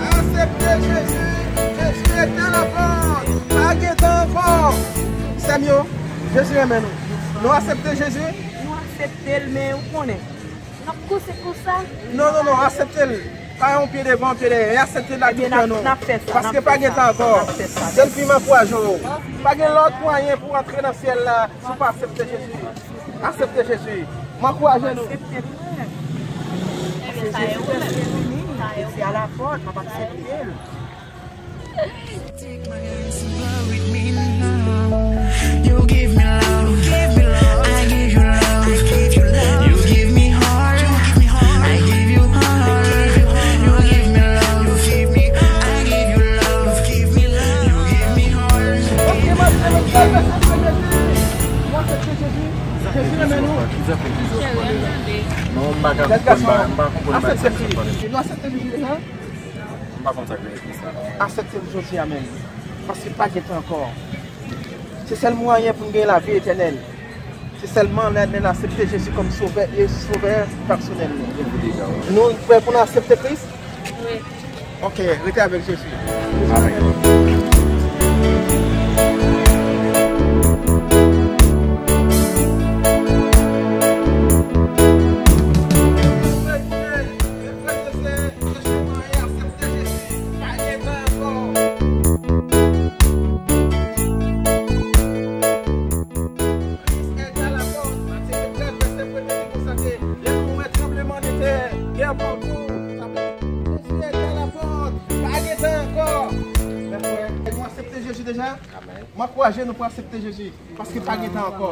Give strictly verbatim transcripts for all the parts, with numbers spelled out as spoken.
Aksepte Jezi. Jezi est à la porte. Pa gen tan ankò. Sè m yo, Jezi renmen nou. Nou aksepte Jezi? Nou aksepte l, men ou konnen. N ap koze konsa. Non, non, non, aksepte l. Pa yon pye devan, yon pye dèyè. E aksepte l ak tout kè nou. Paske pa gen tan ankò. Sèl fi m ankouraje w. Pa gen lòt mwayen pou w antre nan syèl la si w pa aksepte Jezi. Aksepte Jezi. M ankouraje nou. Paske Jezi prèske vini. Jezi a la pòt, n ap aksepte l. Take my hands and fly with me now. You give me love, I give you love, you give me heart, I give you heart. You give me love, I give you love, you give me heart. Ok, madanm, nou aksepte Jezi. Jezi renmen nou. Non, m pa ka konprann, m pa konprann bagay sa k ap pale la. Nou aksepte Jezi deja? M pa konn sa k vle di sa. Aksepte l jodi a menm. Paske pa gen tan ankò. Se sèl mwayen pou n gen lavi etènèl. Se sèlman lè n aksepte Jezi kòm sovè e sovè pèsonèl nou. Nou prè pou n aksepte Kris? Wi. Ok, rete avèk Jezi. Amèn. Jezi est à la porte. Pa gen tan ankò. Mè frè, nou aksepte Jezi deja? Amèn. M ankouraje nou pou aksepte Jezi, paske pa gen tan ankò.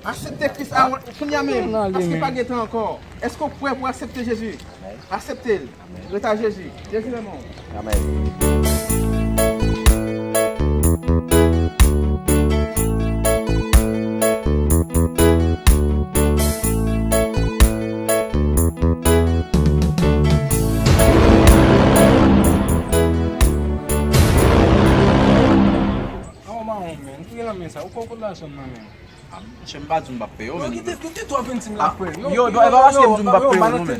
Aksepte Kris a, kounye a menm, paske pa gen tan ankò. Èske w prè pou aksepte Jezi? Amèn. Aksepte l. Amèn. Rete ak Jezi. Jezi renmen w. Amèn. Aw, mawon, men, ou te gen nan men sa, ou poko lajan nan men. Ah, monchè, m pa di w m p ap peye w, men. Yo, kite, kite twòp entim la, frè. Yo, yo, e pa paske m di w m p ap peye w, non, men.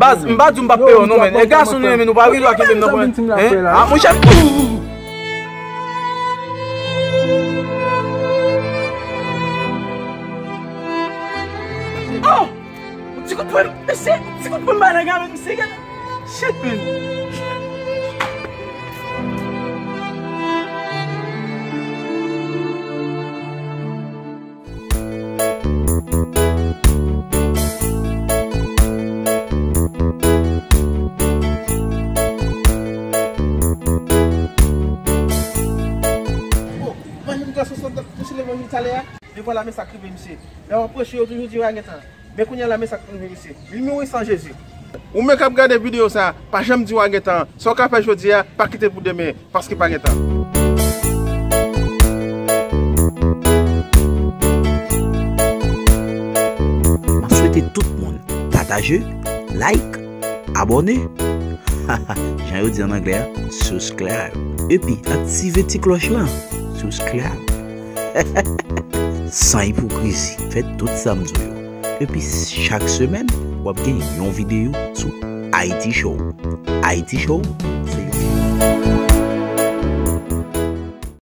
Baz, m pa di w m p ap peye w, non, men. E gason nou ye, men nou pa gen dwa kenbe m nan pwen. Hein? Ah, monchè. Oh! Ti kout pwen, mesye, ti kout pwen ba nan gade, mesye, gade. Shit, man. Bon, imajine gason sa t ap preche levanjil talè a. Men vwala, men sa k rive misye. Lè w ap preche, yo toujou di w a gen tan. Men kounye a la, men sa k rive misye. Li mouri san Jezi. Ou menm k ap gade videyo sa, pa janm di w a gen tan. Sa w ka fè jodi a, pa kite l pou demen, paske pa gen tan. M ap swete tout moun pataje, like, abòne. Jan yo di an anglè a, subscribe. Epi aktive ti klòch lan. Subscribe. San ipokrizi, fè tout sa m di w yo. Epi chak semèn, w ap gen yon videyo sou Haïti Show. Haïti Show, se yon